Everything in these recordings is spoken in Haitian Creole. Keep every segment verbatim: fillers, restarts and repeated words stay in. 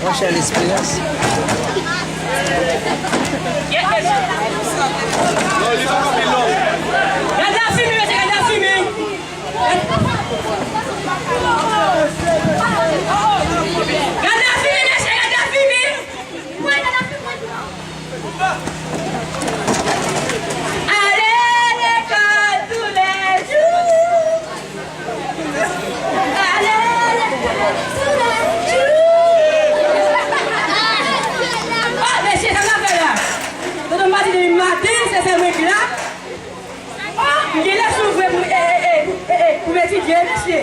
Monchè, lesperans. Gad lafimen, mesye, gad lafimen. Gad lafimen, mesye, gad lafimen. Ale lekòl toulèjou. Ale lekòl toulèjou. Oh, mesye, sa n ap fè la? Tonton Mati depi maten, se sèl mwen ki la. Oh, m gen lèson vre pou, e, e, e, pou, e, e, pou m etidye, mesye.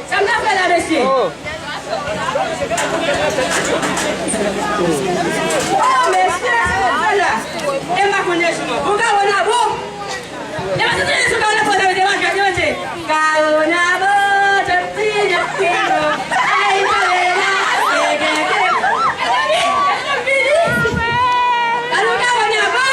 Sa m ta fè la, mesye? Oh. Oh, mesye, sa m ta fè la? E m pa konn lèson an. Bon, Kawonabo. E pa soti lèson Kawonabo, sa vle di, e pa jwèt, e pa jwèt. Kawonabo, soti nan kino. Ay, Kawonabo, e, e, e. Mezanmi, mezanmi, vini. Alò, Kawonabo.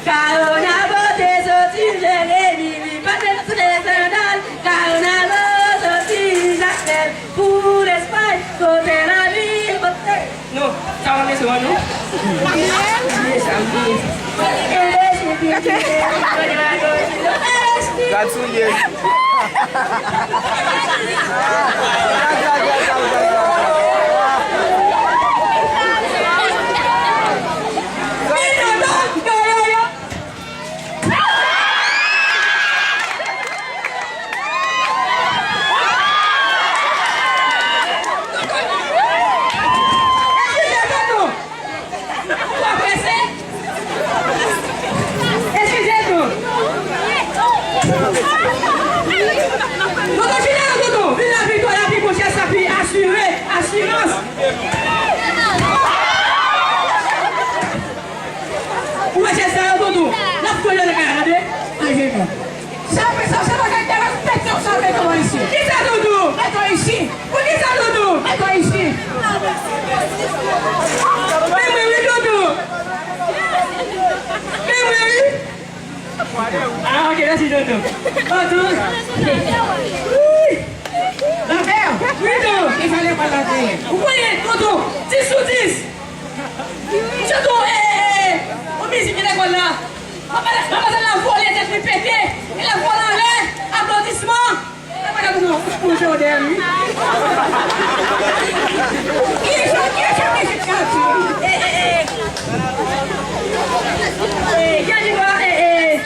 Kawonabo te soti Jeremi, li pa te soti sandal. Kawonabo soti Jakmèl pou Lespay, kote lavi, kote. Non, sa pa mete non. Bliye sa, bliye sa. Gad soulye. Eskize tonton. Eskize tonton. Tonton, chita la, tonton. Vin la pi, la pi konsyans, la pi asire, asirans. Ou wè chèz sa yo, tonton? N ap fouye nan kay la, tande? Ajenou. Sa, sa, sa pa ka enterese pèt yo, sa, mete w isi. Kisa, tonton? Mete w isi. Poukisa, tonton? Mete w isi. Men mwen wi, tonton. Men mwen wi. Ah, ok, mèsi, tonton. Tonton. Wi. Lanbè. Wi, tonton. Ki fè lekòl la te ye? Ou konnen, tonton, dis sou dis. Misye tou, e, e, e, on mizik ki lekòl la. Manmzèl la vole, tèt li pete. E l ap vole anlè. Aplodisman. Kisa, kisa mizik sa di? E, e, e. E, gade bò, e, e.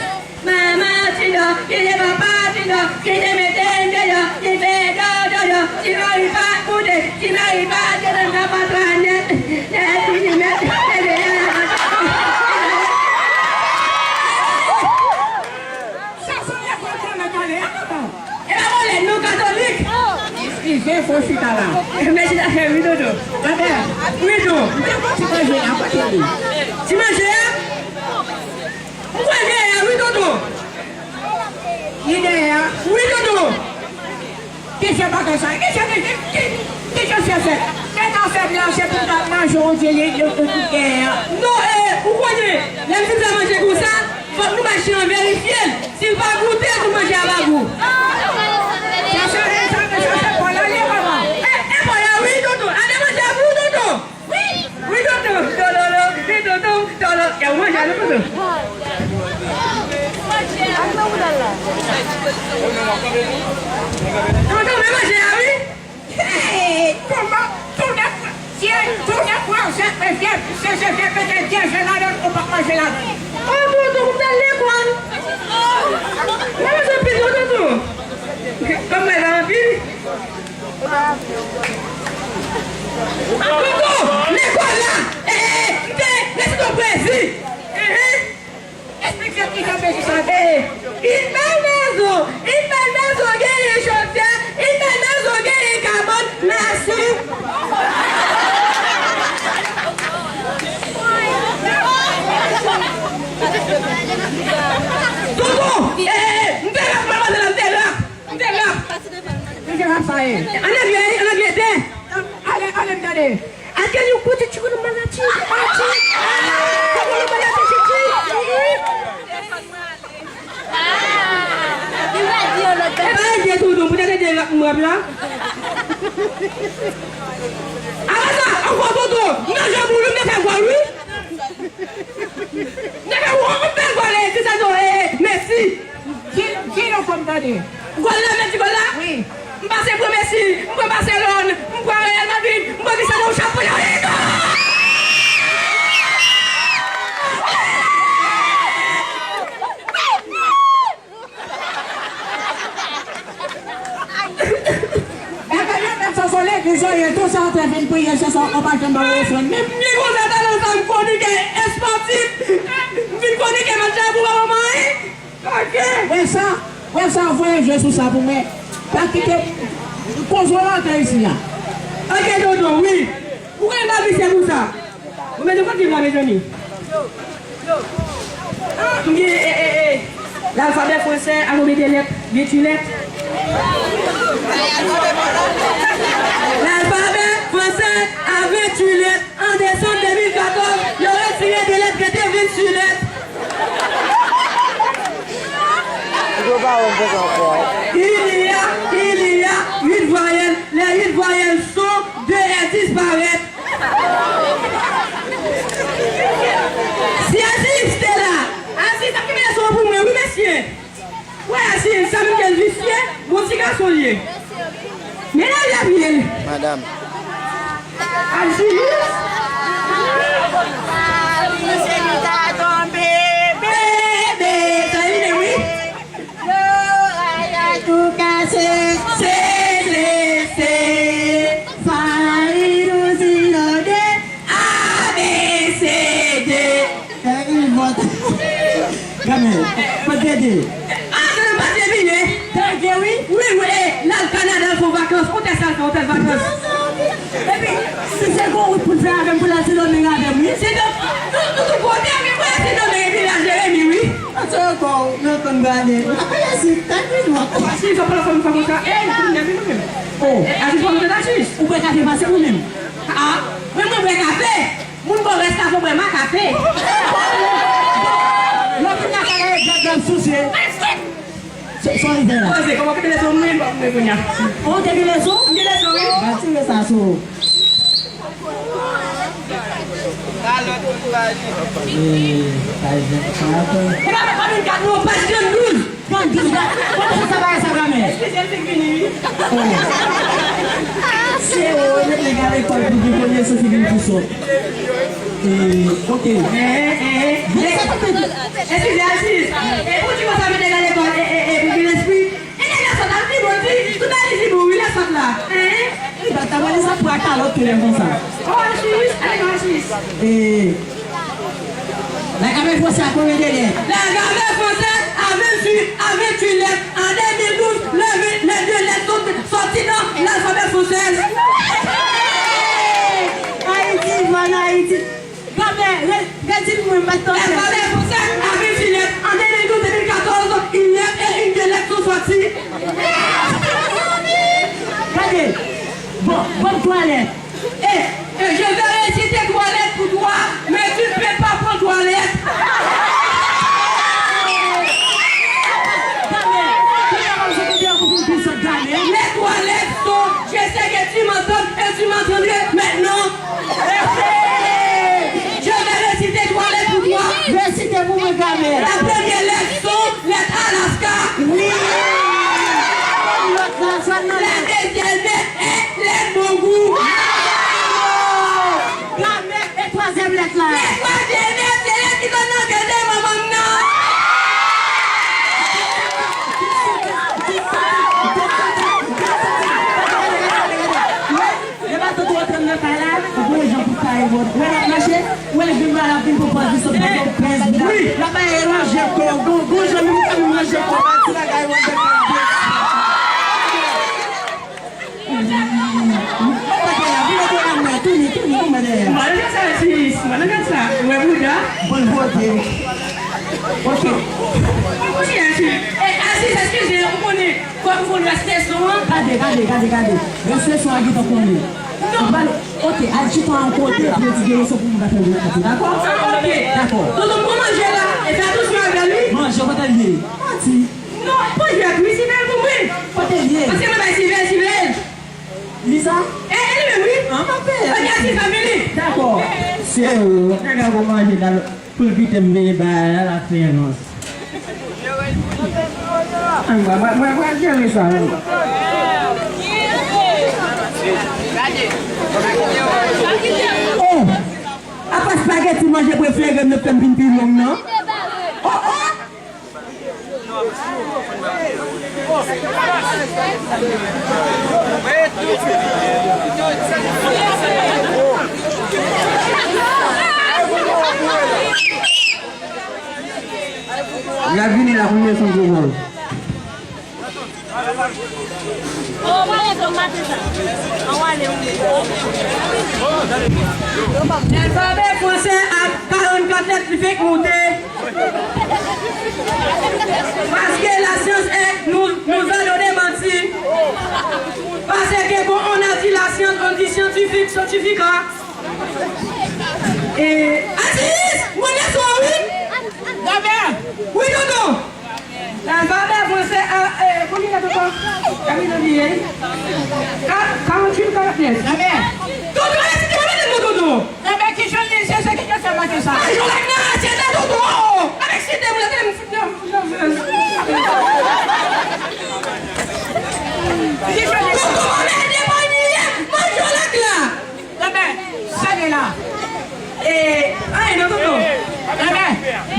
Manman ti do, ki te papa ti do, ki te mete m deyò, ki fè do, do, do, ti mari pa koute, ti mari pa koute, nan patwanyèt, nèt, nèt, nèt, nèt. Sa se lekòl kòmè kale a, tonton. E pa vòlè, nou katolik. Eskize, fò chita la. Men chita fè wi, tonton. Tande. Wi, tonton. M te pran ti manje a, kote li? Ti manje a? Ou kwè dèyè a wi, tonton? Li dèyè a? Wi, tonton. Ki jan bagay sa? Ki jan, ki, ki, ki, ki jan fè fèt? Nèg afèbli a, se pou l ta manje, on di li, li, li, li dèyè a. Non, e, ou konnen, lè m fin fè manje konsa, fòk nou bay chen an verifye l. Si l pa goute, tout manje a pa gou. Sa se, sa, sa se pa la, li, manman. E, e pa la, wi, tonton. Ale manje a gou, tonton. Wi, wi, tonton, tololo, wi, tonton, tolo. Kè w manje a, tonton. Tonton, men manje a, wi. Hey, kòman, tounen, tounen pran zèk, men vyèj, se, se vyèj, mete vyèj ladann, ou p ap manje ladann. O, tonton, pou m t al lekòl. Mwen bezwen pito, tonton. Kòm mwen la anpil. Tonton, lekòl la. E, e, e, m te rete nan prezi. E, e. Eksplike ki jan mezi sa ye. E, une belle maison, une belle maison genyen chodyè, une belle maison genyen kabann, mèsi. Tonton, e, e, m te la, m te la. M te rap. Ki jan rap sa ye? An anglè, an anglè, ten. Ale, ale, m tande. I tell you, put it chicken in my tea, my tea. Ah, chicken in my tea, tea, tea. E pa ede tonton, pou tande de la. M rap la. Apre sa, ankò tonton, nan jan pou li, m te fè gòl, wi. M te fè yon bèl gòl, e, ti sa, e, e, Messi. Ki, ki non fò m tande? Gòl la, Messi, gòl la? Wi. M pase pran Messi, m pran Barcelone, m pran Real Madrid, m pran Cristiano, chapo, yo, e gòl! Bagay yo mèt sa sou legliz yo ye, tou sa te vin priye, se sa w pa janm ba yo ofrann menm. Li konsa talè sa m konike espòtif, m vin konike match la pou pa manman, wi. Ok. Wè sa, wè sa, voye je sou sa pou mwen. Pa kite koze w antre isi a. Ok, tonton, wi. Ou konnen pa visye pou sa. Ou mete kote la, mezanmi? M gen, e, e, e, lalfabè fransè a konbyen de lèt? Venntuit lèt. Lalfabè fransè a venntuit lèt. An desanm de mil katòz, yo retire de lèt, rete venntuit lèt. Yo pa wè m fè sa ankò. Il y a, il y a huit voyelles. Les huit voyelles sont deux et disparaît. Si Aziz te la, Aziz ap kenbe leson an pou mwen, wi, mesye. Wè, Aziz, sa m te visye, bon ti gason l ye. Men la, l ap ye. Madam. Aziz. Misye nou ta tonbe, bebe, sa li menm, wi. Yo, ay, ay, tou kase. Se, se, se. Farid ou sinode. A, B, C, D. Fè yon vòt. Gade, pa dede. Ah, se nan pati vini. Dede, wi. Wi, wi, eh, l al Kanada, l fè vakans. Otèl sa, l fè otèl vakans. Epi, si se gon wout pou l fè avè m, pou l al Sendomeng avè m, wi. Sendomeng, nou, nou tout kote, men mwen Sendomeng epi l al Jeremi, wi. Atè ankò, nan konn gade. Apa ya si, tak vin wak. Asis, sa pa la fanm sa konsa. Eh, nou nèg nou menm. Oh. Eh, Asis, pa nou tèt Asis. Ou bwè kafe fasil ou menm? Ah, mwen, mwen bwè kafe. Moun bò rès kafe, bwè ma kafe. Lè w fin la kay la, gad, gad, sousye. Se, se yon ide la. Poze, kòman ki te leson mwen, mwen kounye a? Ou te gen leson? M gen leson, wi. Ba tire sa sou. Ee, sa e ven sa atò. E pa, pa vin gad non, paj tranndouz. Tranndouz la. Kote sa bagay sa pral men? Eskize, l fin vini, wi. Oh. Se ou, ou mete nèg a lekòl pou vin premye soti vin pi sòt. Ee, ok. Eh, eh, eh. Eskize, Asis. E pou di konsa mete nèg a lekòl, e, e, e, pou gen lespri. E nèg la sòt al pi bon, di, tout bagay li bon, wi, lè sòt la. Hein? Li pa ta pale sa pou akalòt tou lè konsa. Oh, Asis, ale non, Asis. E, la gramè fransè a konbyen de lèt? La grammaire française a vingt-huit, a vingt-huit lettres. En deux mille douze, les, les deux lettres sont sorties dans l'alphabet français. Ayiti, man, Ayiti. Gade, re-, redi l mwen, m pa t tande. L'alphabet français a vingt-huit lettres. En deux mille douze, deux mille quatorze, une lettre et une, deux lettres sont sorties. Gade, bon, bon twalèt. Eh, eh, je vais réciter trois lettres pour toi, mais tu ne peux pas prendre trois lettres. Gade, kounye a m ap sot kote a pou vin pi sòt, gade. Les trois lettres sont, je sais que tu m'entends et tu m'entendrais maintenant. Je vais réciter trois lettres pour toi. Resite pou mwen, gade. La première lettre sont lettre Alaska. Wi. Lòt la, swa nan la. La deuxième lettre est lettre bon goût. Gade, e twazyèm lèt la. Lettre twazyèm lettre, se lèt ki konn nan tete manman m nan. E pa tout ou antre nan kay la, ou gon jan pou kay vòt. Ou wè l ap mache, ou wè l vin ba l ap vin pou pòz li sot pou yon pèz. Wi, l ap bay ranje kò, gon, gon jan li pa vin ranje kò, pa ti bagay wè de kò. Ou pa gen la, vin antre nan mwen, touni, touni, kouman dèyè? Mwen nan gad sa, sis, mwen nan gad sa. Ou wè bouda? Bon, vote. Ok. Ou konnen asis. E, asis, eskize, ou konnen. Fòk ou konn rès leson an. Gade, gade, gade, gade. Rès leson an gentan konnen. Non. Ou pral, ok, al chita yon kote pou yo di de leson pou moun ka fè yon kote, dakò? Ok. Dakò. Tonton, pran manje la, e fè atansyon avè l, wi. Manje, kote l ye? Pati. Non, pran jwèt, wi, Sibèl pou mwen. Kote l ye? Paske mwen bay Sibèl. Se ou, nèg la pou manje dal pou l kite m veye bagay la, la fè anons. Mwen, mwen, mwen, mwen jere sa, wi. Oh! Apa spaghetti manje prefere m yo fè m vin pi long nan? Oh, oh! L ap vini la pou l mete yon gwo gòl. Alfabe franse a karannkat lèt li fenk moute. Paske la science est, nous, nous allons démentir. Parce que quand on a dit la science, on dit scientifique, scientifique, hein. E, Atis, mwen leson an, wi. Gabè. Wi, tonton. Lalfabè franse a, e, konbyen tan, tonton? Konbyen tan li ye? Ka-, karannwit, karannèf. Gabè. Tonton, Atis, te mete mwen, tonton. Gabè, ki jan li ye, se ki jan sa make sa? A, yo lak nan asyèt la, tonton. Avèk site mwen, tande m fout nan, fout nan fè. Ki jan li ye? Tonton, mwen mete mwen, manje yo lak la. Enben, sène la. E, anyen non, tonton. Enben,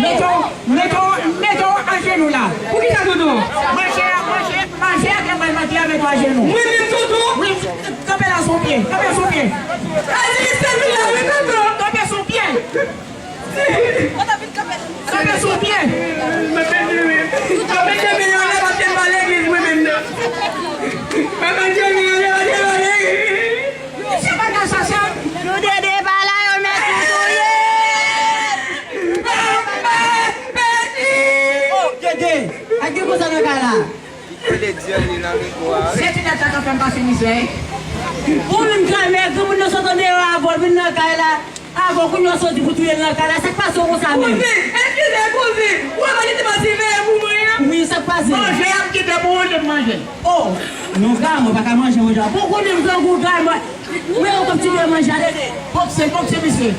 mete w, mete w, mete w ajenou la. Poukisa, tonton? Manje a, manje, manje a te mal manje a, mete w ajenou. Mwen menm, tonton? Wi, kanpe la sou pye, kanpe sou pye. Aji, se vin la, wi, tonton. Kanpe sou pye. Kanpe sou pye. Mwen menm, mwen menm, mwen menm, mwen menm, mwen menm. Mwen menm, mwen menm, mwen menm. Mesye bagay sa, se... Nou te de pa la, yo mèt nou touye. Oh, Dede, ak gen konsa nan kay la. Se ti nèg sa k ap fè m pase mizè. Ou menm granmè, granmoun nan sot andeyò avè w vin nan kay la. Avan kounye a w soti pou touye l nan kay la, sa k pase w konsa menm? Kouzen, eskize kouzen, ou wè pa gen ti pati veye pou mwen an? Wi, sa k pase? Manje a m kite pou ou, ou te manje. Oh, non, Gamo pa ka manje manje a. Bon, konnen m grangou, Gamo. Ou wè yon kòm ti veye manje a, Dede. Bokse, bokse, mesye.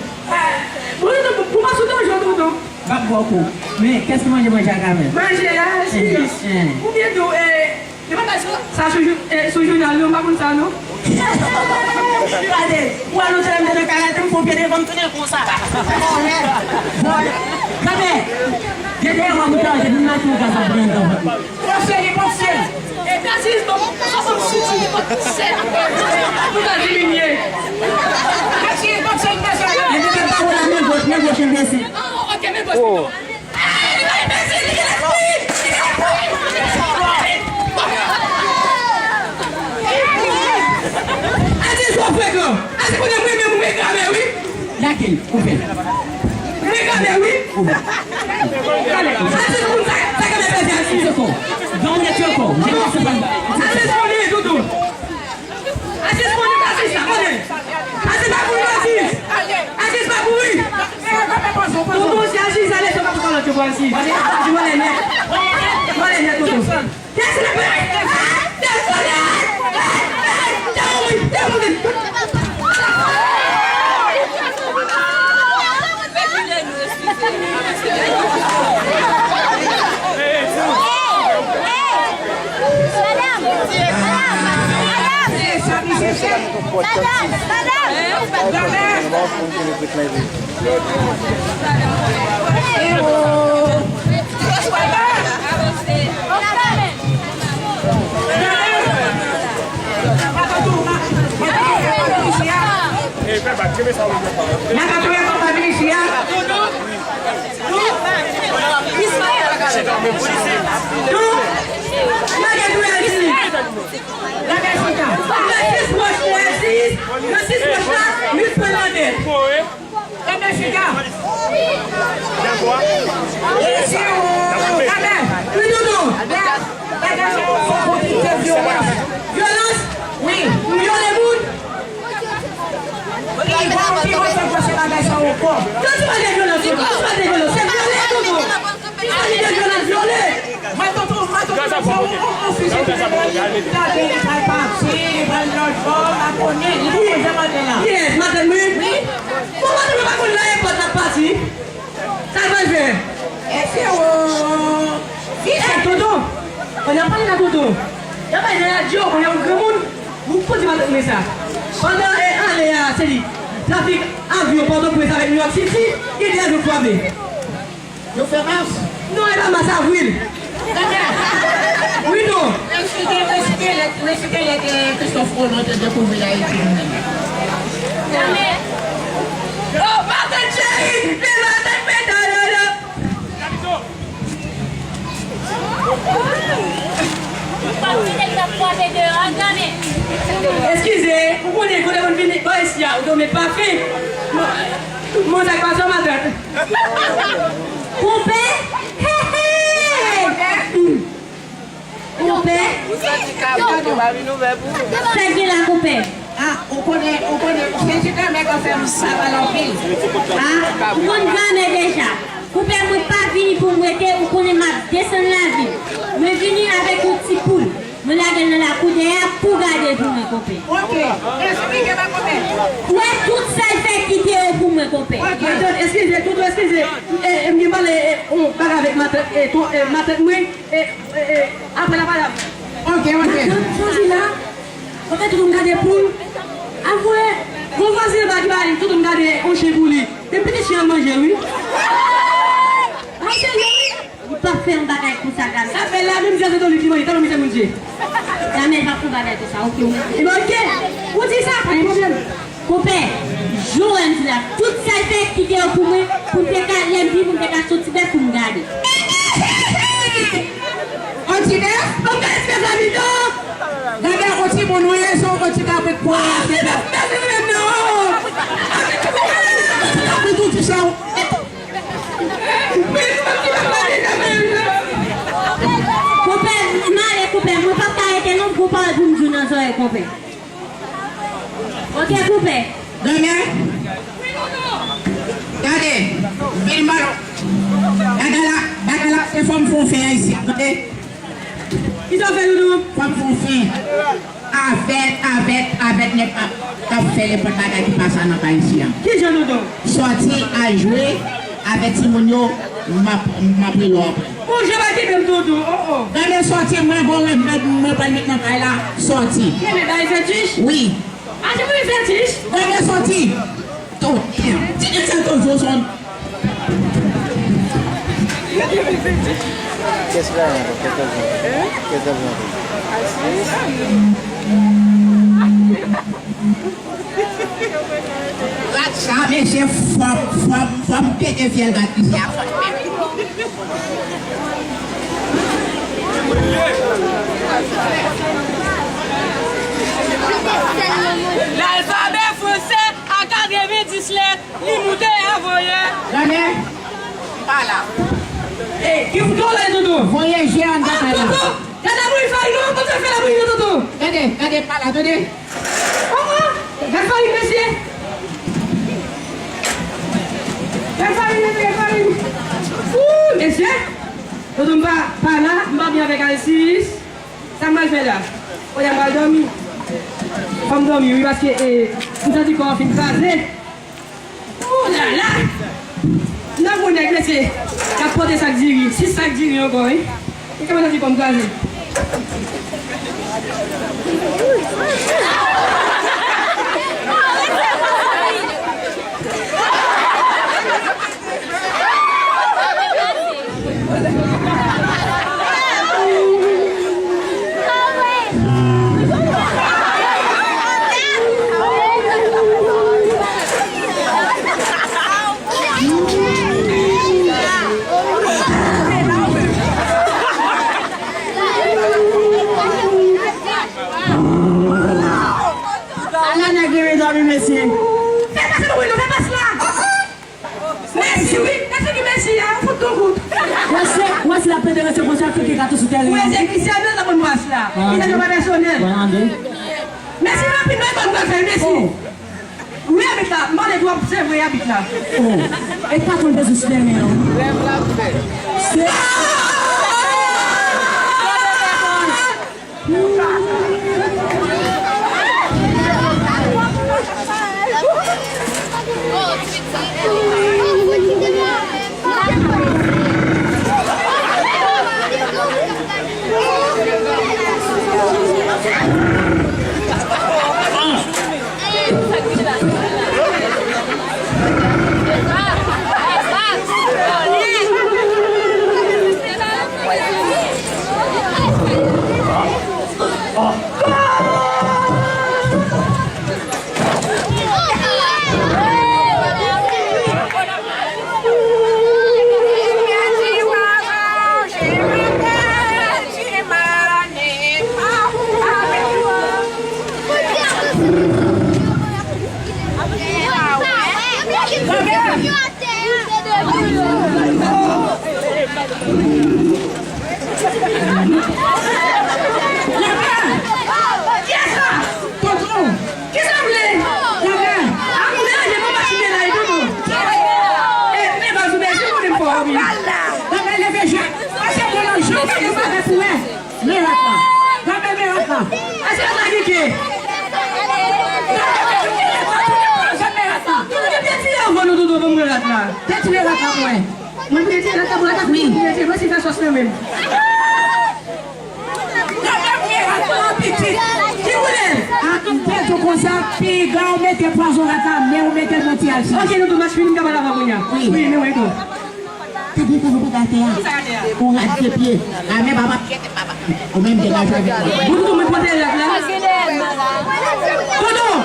Bon, tonton, pou pa sou tonton, tonton. M ap ba w kou. Men, kès ki manje manje a, Gamo? Manje a, si. Oubyen tou, e, Yo pa bay sa sou jou-, eh, sou jounal, non, m pa konn sa, non. Gade, ou wè lontan lè m te nan kay la, te m fè yon pye devan m tounen konsa. Vòlè, vòlè. Gade, gen dèyè w ap mouton, gen moun nan tou gaz ap pran nan vant. Pòsye li, pòsye. E Aziz, bon, sa fè m siti. Nou ka diminye. Aziz, pòsye li, pòsye li. E depi pa wè la, men gòch, men gòch, men gòch. Ah, ok, men gòch. Oh. Atis, w frekan. Atis, konnen mwen menm, mwen granmè, wi. Lakel, ou fè? Mwen granmè, wi. Atis, moun sa, sa granmè fè, se Atis. Atis, konnen, doudou. Atis konnen, Atis la konnen. Atis pa kouri, Atis. Atis pa kouri. Tonton, si Atis ale, se pa pou kalòt yo pral si. Atis vòlè nèt. Vòlè nèt, tonton. Kès la pè? Dèzole! Dèzole! N ap apre konpa milisi a. Nan sis wòch la, sis, nan sis wòch la, uit pwen nan nèt. Enben, chita. Enben, wi, doudou. Bagay sa yo fò kote vyolans. Vyolans? Wi. Vyole moun? Pi bon, pi bon, se fò se bagay sa yo fò. Kan ti pale de vyolans, kan ti pale de vyolans, se vyole, doudou. Ki kalite vyolans? Vyole. Mwen, tonton, mwen, tonton, se yon, yon, yon fizi ki te gade, li pral pati. Pral lòt bò, m pa konnen. Li poko janm antre la. Kiyès? Matant mwen? Wi. Bon, matant mwen pa konn la, e pòt la pati. Sa l pral fè? E se o. Kiyès? Tonton. Pandan w pale la, tonton. Y ap bay nan radyo, konnen yon granmoun. Ou konnen matant mwen sa. Pandan, e, ane a, se li. Trafik avyon Pòtoprens avèk New York City, gen de avyon kwaze. Yo fè mas? Non, e pa mas avril. Wi, non. Resite, resite lèt, resite lèt, eh, Christophe Colomb te dekouvri Ayiti. Janmè. Oh, matant cheri, men matant peta, yo, yo. Ou pa kite l t ap kwape deyò a, janmè. Eskize, ou konnen kote moun vini, bò isi a, ou te met pafen. Tout moun sa k pase w matant. Konpè? Hey, hey! Konpè? Sa k gen la, konpè? Ah, ou konnen, ou konnen, se ti granmè k ap fè m saval anpil. Ah, ou konn granmè deja. Konpè, mwen pa vini pou m rete, ou konnen m ap desann lavil. Mwen vini avèk yon ti poul. Mwen lage l nan lakou dèyè a pou gade pou mwen, konpè. Ok, esplike mwen, konpè. Ou wè tout sa l fè kite yo pou mwen, konpè. Ok. Matant, eskize, tonton, eskize. E, e, m gen pale, e, yon bagay avèk matant, e, ton, e, matant mwen, e, e, e, apre la pale avè m. Ok, ok. Matant, chanje la. Konpè, tonton m gade poul. Avwe, gon vwazen anba ki ba li, tonton m gade yon chen pou li. Depi ti chen an manje, wi. Ay, serye, wi. Li p ap fè yon bagay konsa, Gamèl. Sa fè la, menm si se tonton li ki manje, talon misye moun je. Gamèl p ap fè yon bagay konsa, oke, ou mèt. Ebyen, oke. Ou di sa, pa gen pwoblèm. Konpè, jan w wè m di la, tout sa l fè, kite yo pou mwen, pou m te ka, lè m vin, pou m te ka soti bèf pou m gade. On ti bèf? On bèf, bèf la mitan. Gade, on ti moun, wi, se on ti kabrit pou. Ah, se bèf, bèf, bèf, non. Ti kabrit, ou ti chat. Konpè, m ale, konpè, mwen p ap ka rete non, m gon pawòl pou m di w nan zòrèy, konpè. Oke, konpè. Gade, gade, vin balo. Gade la, gade la, se fò m fè yon fen ayisyen, tande. Kisa w fè, Doudou? Fò m fè yon fen. Avèt, avèt, avèt nèg k ap, k ap fè nenpòt bagay ki pa sa nan kay isi a. Kijan, Doudou? Sòti al jwe avèk timoun yo, m ap, m ap rele w apre. Bon, je pa kite m, Doudou, oh, oh. Gade sòti, mwen gon remèd mwen pral met nan kay la, sòti. Remèd bay fetich? Wi. A, se pou li fetich? Gade sòti. Tonè, ti nèg sa tonton son. Qu'est-ce qu'il a rendu? Qu'est-ce qu'il a rendu? Qu'est-ce qu'il a rendu? Rat sa, mesye, fò m, fò m, fò m pete fyèl rat misye a fò m menm. Lalfabè fransè a katrevenndis lèt, li moute a voye. Gade, pa la. Ey, ki fout ou la, Doudou? Voye je anndan kay la. Doudou, gade labouyi farin, non, konsa fè labouyi, non, Doudou. Gade, gade, pa la, tande. Oh, oh, gad farin, mesye. Gad farin, mesye, gad farin. Ooh, mesye. Tonton m pa, pa la, m pa byen avèk Alsis. Sa m pral fè la? Kounye a m pral dòmi. Fò m dòmi, wi, paske, eh, m santi kò an fin kraze. Ooh la la! Nan gwo nèg, mesye, k ap pote sak diri, sis sak diri ankò, wi. Li kòmanse di kò m kraze. Ala nèg reme dòmi, mesye. Fè pas la, wi, nou fè pas la. Mèsi, wi. Mèsi ki mèsi a, ou fout tou kout. Wè se, wè se la pede wè se konsa fè ki gato sou tèren. Wè se Christian nan la bonn pas la. Li nan pa pèsonèl. Mèsi rapid, mwen konn pral fè, mèsi. Wi, abit la, m pale twòp, se vre, abit la. E pa konn bezwen sou tèren an. Se. Gade, gade, gade. Gade, Kiyès sa? Tonton. Kisa w vle? Gade. A, moun nan je mwen pa chite la, e tonton. E, men baz ou bèje, ou konnen m fò, wi. Gade, leve je. Pase mwen nan je, gade sa, gade pou wè. Men rat la. Gade men rat la. Ase rat la gen ke. Gade men rat la. Gade men rat la. Gade men rat la. Detire rat la pou wè. Mwen vle di rat la pou rat la, wi. Mwen vle di, mwen si fè sòs mwen menm. Gade vye rat la pitit. Ki koulè? A, m te di w konsa, piga w mete pwazon rat la, men w mete l nan ti alsis. Ok, nou tou match fini, m ka pale avè w kounye a. Wi. Wi, men mwen tou. Te di sa nou pa atè a. Ou rat de pye. A, men papa. Ou menm degaj avèk mwen. Bon, tonton, mwen pote rat la. Tonton!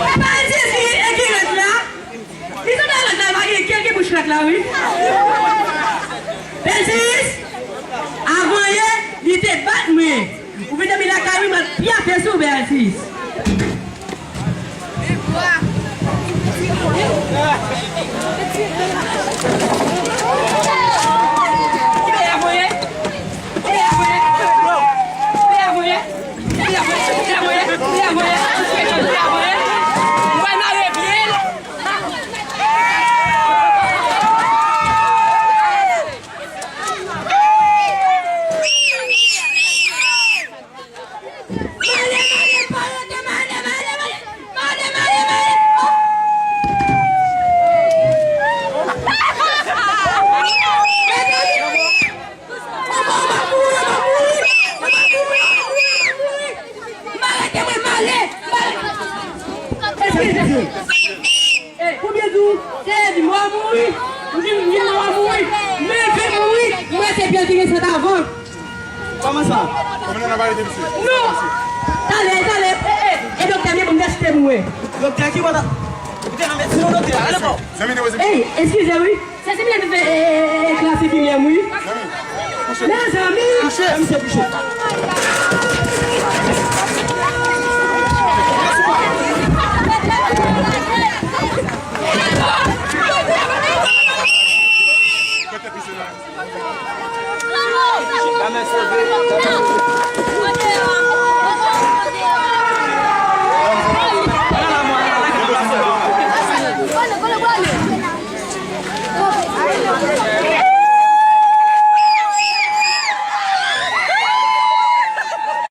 Epa, Elvis, e ki rat la? Li sanble rat la, li pa gen kè, ki bouch rat la, wi. Elvis, avan yè, li te bat mwen. Ou vin dòmi lakay mwen, m ap pyafe sou ou, Elvis. Male, male, pa rete, male, male, male. Male, male, male. Oh. Mezanmi. Ou pa, ou pa mouri, ou pa mouri. Ou pa mouri, ou pa mouri, ou pa mouri. Male, te mwen, male, male. Eskize. Konbyen jou? Se di mò mouri. M di, m di mò mouri. Men fè mouri. Mwen se byen ki gen sèt avan. Kòman sa? Kòman nou pa rete misye? Non. Talè, talè. E, e, e doktè, men bon, m te chite pou mwen. Doktè ki wè la? Ou te nan medsin, non, doktè? Ale fò. Zanmi nou, zanmi. Ey, eskize, wi. Se si m te fè, e, e, e, e, klas enfimyè, wi. Mezanmi! Kouche, misye kouche.